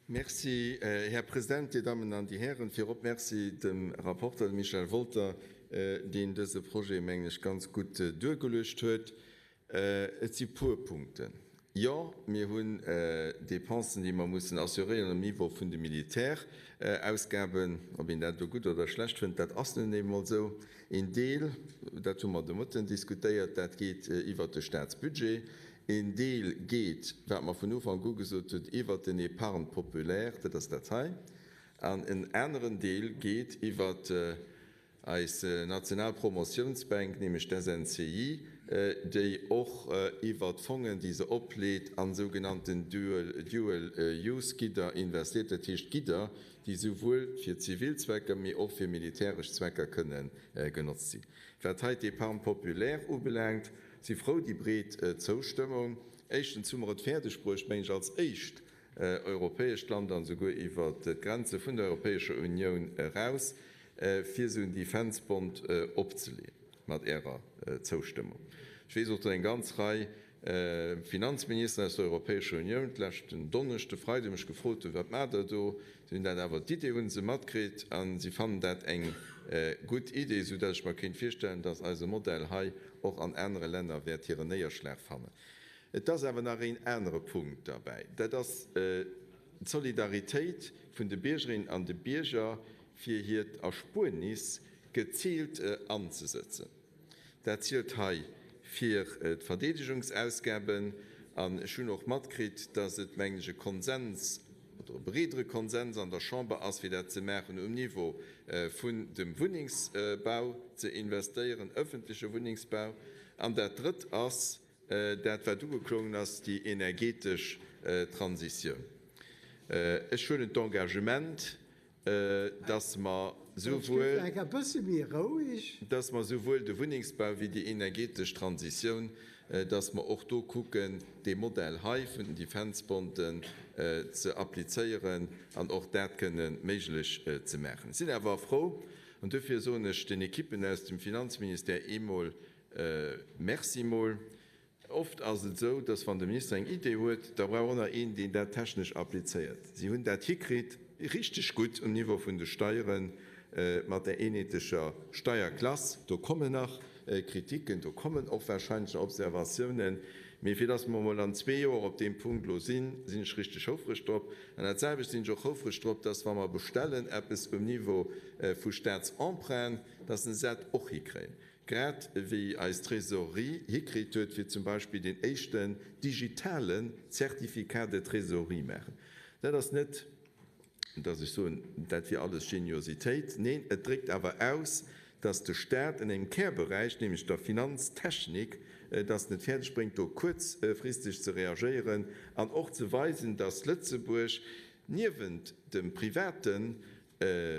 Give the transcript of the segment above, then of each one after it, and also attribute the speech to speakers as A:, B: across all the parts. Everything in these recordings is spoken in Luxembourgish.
A: Merci, Här President, Dir Dammen an Dir Hären. Virop Merci dem Rapporter, dem Michel Wolter, deen dëse Projet, mengen ech, ganz gutt duergeluecht huet. Et si puer Punkten. Jo, mir hunn Dépensen, déi mer mussen assuréieren um Niveau vun de Militärausgaben. Ob een dat elo gutt oder schlecht fënnt, dat ass nun eemol esou. Een Deel, dat hu mer de Mëtten diskutéiert, dat geet iwwert de Staatsbudget. Een Deel geet, wat mer vun Ufank u gesot hunn, iwwert den Épargne populaire, dat ass dat hei, an en aneren Deel geet iwwert eis national Promotiounsbänk, nämlech d'SNCI, déi och iwwert Fongen, déi se opleet, an sougenannten Dual-use-Gidder investiert, dat heescht Gidder, déi souwuel fir zivil Zwecker, mee och fir militäresch Zwecker kënne genotzt sinn. Wat hei d'Épargne populaire ubelaangt, Si frou déi breet Zoustëmmung. Éischtens hu mer et fäerdeg bruecht, mengen ech, als éischt europäescht Land an esouguer iwwert d'Grenze vun der Europäescher Unioun eraus, fir esou en Defence Bond opzeleeën, mat Ärer Zoustëmmung. Ech weess och, datt eng ganz Rei Finanzministeren aus der Europäescher Unioun d'leschten Donneschde, Freide mech gefrot hunn, Wat maacht Der do? Si hunn dat awer, d'Idee hu se matkritt a si fannen dat eng gutt Idee, soudatt ech mer kéint virstellen, datt eise Modell hei och an anere Länner wäert hiren Néierschlag fannen. Et ass awer nach een anere Punkt derbäi, dat ass d'Solidaritéit vun de Biergerinnen an de Bierger, fir hiert Erspuernis geziilt anzesëtzen. Dat zielt hei fir d'Verdeedegungsausgaben. An ech hunn och matkritt, dass et, mengen ech, e Konsens oder e breedere Konsens an der Chamber ass, fir dat ze maachen um Niveau vun dem Wunnengsbau ze investéieren, öffentleche Wunnengsbau. An dat Drëtt ass dat, wat ugeklongen ass, déi energetesch Transitioun. Ech huelen d'Engagement, dass mer souwuel, dass mer souwuel de Wunnengsbau wéi déi energetesch Transitioun, dass mer och do kucken, dee Modell hei vun den Defense-Bonden ze applizéieren an och dat kënne méiglech ze maachen. Ech sinn awer frou, an duerfir soen ech den Ekippen aus dem Finanzministère eemol Merci mol, Oft ass et esou, dass wann de Minister eng Idee huet, da brauch och nach een, deen dat technesch applizéiert. Si hunn dat hikritt, richteg gutt um Niveau vun de Steiere mat der eenheetlecher Steierklass. Do kommen nach Kritiken, do kommen och wahrscheinlech nach Observatiounen, mee fir dass mer emol an zwee Joer op deem Punkt elo sinn, sinn ech richteg houfreg drop. An dat selwecht sinn ech och houfreg drop, dass wa mer bestellen eppes um Niveau vu Staatsemprunten, dass se dat och hikréien. Grad wéi eis Trésorerie hikritt huet, fir zum Beispill deen éischten digitalen Certificat de trésorerie maachen. Dat ass net, dass ech soen, dat wier alles Geniositéit. Neen, et dréckt awer aus, dass de Stat en engem Kärberäich, nämlech der Finanztechnik, dass en et fäerdeg bréngt, do kuerzfristeg ze reagéieren an och ze weisen, dass Lëtzebuerg niewent dem private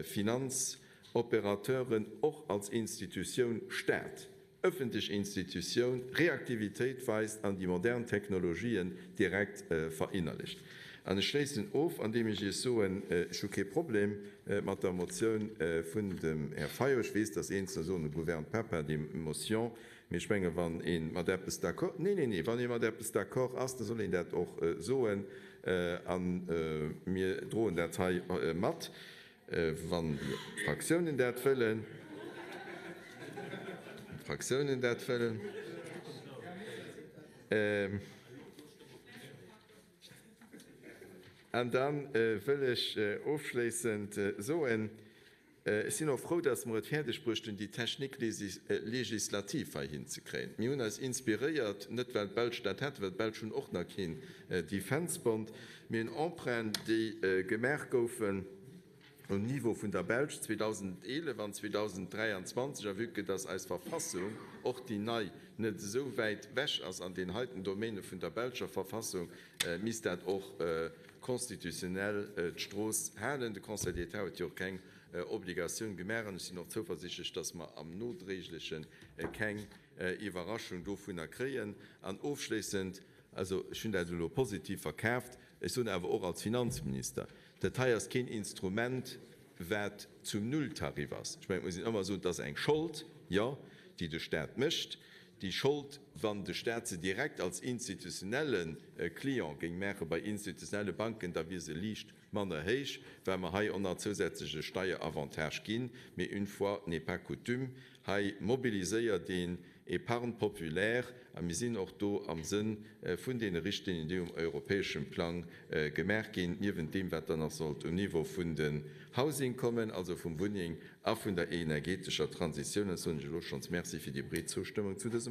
A: Finanzoperateuren och als Institutioun Staat, ëffentlech Institutioun, Reaktivitéit weist an déi modern Technologien direkt verinnerlecht. An ech schléissen of, andeem ech Iech soen, ech hu kee Problem mat der Motioun vun dem Här Fayot. Ech weess, dass Eenzeler soen, ne gouverne pas par des motions. Mee ech menge wann ee mat eppes d'accord, nee, nee, nee, wann ee mat eppes d'accord ass, da soll een dat och soen. A mir droen dat hei mat, wann déi Fraktiounen dat wëllen. D'Fraktiounen dat wëllen. An da wëll ech ofschléissend soen, Ech sinn och frou, dass mer et fäerdeg bruecht hunn, déi Technique législative hei hinzekréien. Mir hunn eis inspiréiert, net well d'Belsch dat hätten, well d'Belsch hunn och nach keen Defence Bond, mee un Emprunten, déi gemaach goufen um Niveau vun der Belsch 2011 an 2023. A vue que dass eis Verfassung, och déi nei, net esou wäit wech ass an deenen heiten Domäne vun der belscher Verfassung, misst dat och constitutionnel d'Strooss halen. De Conseil d'État huet jo och keng Obligatioun gemaach an ech sinn och zouversichtlech, dass mer am Nodréigleche keng Iwwerraschung dovunner kréien. An ofschléissend, also ech hunn dat elo positiv verkaaft, ech soen awer och als Finanzminister, dat hei ass keen Instrument, wat zum Nulltarif ass. Ech mengen, et muss een ëmmer soen, et ass eng Schold, jo, déi de Stat mécht. Déi Schold, wann de Staat se direkt als institutionelle Client géing maache bei institutionelle Banken, da wier se liicht manner héich, well mer hei och nach zousätzleche Steieravantage ginn. Mee une fois n'est pas coutume, hei mobiliséiert een Épargne populaire a mir sinn och do am Sënn vun deene Richtlinien, déi um europäeschem Plang gemaach ginn, niewent deem, wat dann nach sollt um Niveau vun den Housing kommen, also vum Wunneng a vun der energetescher Transitioun. Ech soen lech elo schonns Merci fir déi breet Zoustëmmung zu dësem.